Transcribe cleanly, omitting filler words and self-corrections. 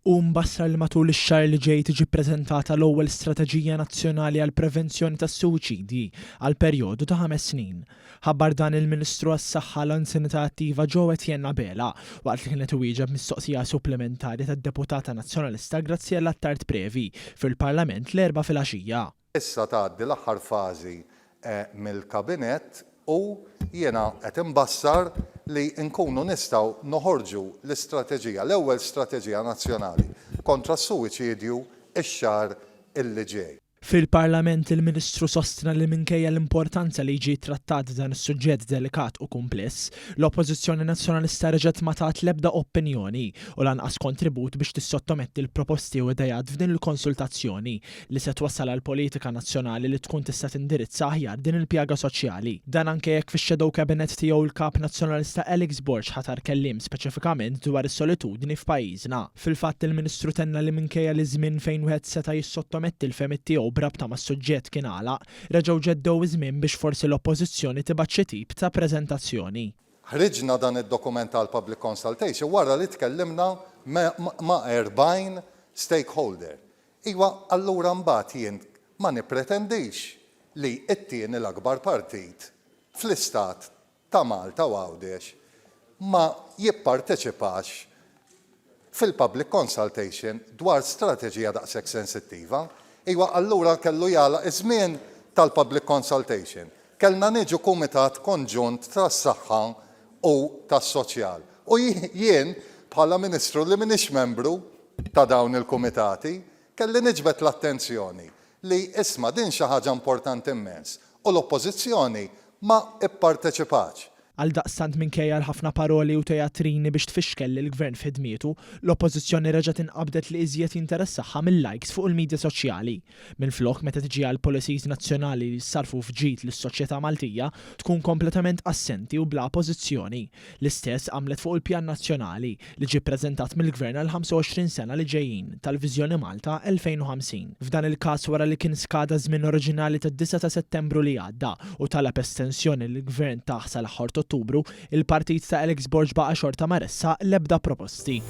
Hu mbassar li matul ix-xahar li ġej tiġi ppreżentata l-ewwel strateġija nazzjonali għall-prevenzjoni tas-suwiċidji għal perjodu ta' ħames snin. Ħabbar dan il-Ministru għas-Saħħa l-Anzjanità Attiva Jo Etienne Abela waqt li kien qed iwieġeb mistoqsija supplimentari tad-Deputata Nazzjonalista Graziella Attard Previ fil-Parlament l-Erbgħa filgħaxija. Issa tgħaddi l-aħħar fażi mill-Kabinett u jiena qed inbassar li nkunu nistgħu noħorġu l-istrateġija, l-ewwel strateġija nazzjonali kontra s-suwiċidju x-xahar illi ġej. Fil-Parlament il-Ministru sostna li minkejja l-importanza li jiġi ttrattat dan is-suġġett delikat u kumpless, l-Oppożizzjoni Nazzjonalista reġgħet ma tat l-ebda opinjoni u lanqas kontribut biex tissottometti l-proposti u ideat f'din il-konsultazzjoni li se twassal għal politika nazzjonali li tkun tista' tindirizza aħjar din il-pjaga soċjali. Dan anke jekk fix-shadow cabinet tiegħu l-Kap Nazzjonalista Alex Borg ħatar kelliem speċifikament dwar is-solitudni f'pajjiżna. Fil-fatt il-Ministru tenna li minkejja li ż-żmien fejn wieħed seta' jissottometti l-fehmiet tiegħu b'rabta mas-suġġett kien għalaq, reġgħu ġeddew iż-żmien biex forsi l-Oppożizzjoni tibgħat xi tip ta' preżentazzjoni. Ħriġna dan id-dokument għall-public consultation wara li tkellimna ma' 40 stakeholder. Iwa, allura mbagħad jien ma nippretendix li t-tieni l-akbar partit fl-istat ta' Malta u Għawdex ma jipparteċipax fil-public consultation dwar strateġija daqshekk sensittiva. Iwa, allura kellu jagħlaq iż-żmien tal-public consultation. Kellna niġu kumitat konġunt tas-saħħa u tas-soċjal. U jien, bħala Ministru li m'iniex membru ta' dawn il-kumitati, kelli niġbed l-attenzjoni li isma' din xi ħaġa importanti immens u l-Oppożizzjoni ma pparteċipatx. Għaldaqstant minkejja l-ħafna paroli u teatrini biex tfixkel lill-Gvern f'ħidmietu, l-Oppożizzjoni reġgħet inqabdet li iżjed jinteressaha mil-likes fuq il-media soċjali. Minflok, meta tiġi għal policies nazzjonali li jissarrfu f'ġid lis-soċjetà Maltija, tkun kompletament assenti u bla pożizzjoni. L-istess għamlet fuq il-pjan nazzjonali, li ġie ppreżentat mill-Gvern għall-25 sena li ġejjin, tal-Viżjoni Malta 2050. F'dan il-każ wara li kien skada ż-żmien oriġinali tad-disgħa ta' Settembru li għadda u talab estensjoni li l-Gvern tah sal-aħħar t'Ottubru, il-partit ta' Alex Borg baqa' xorta ma ressaq l-ebda proposti.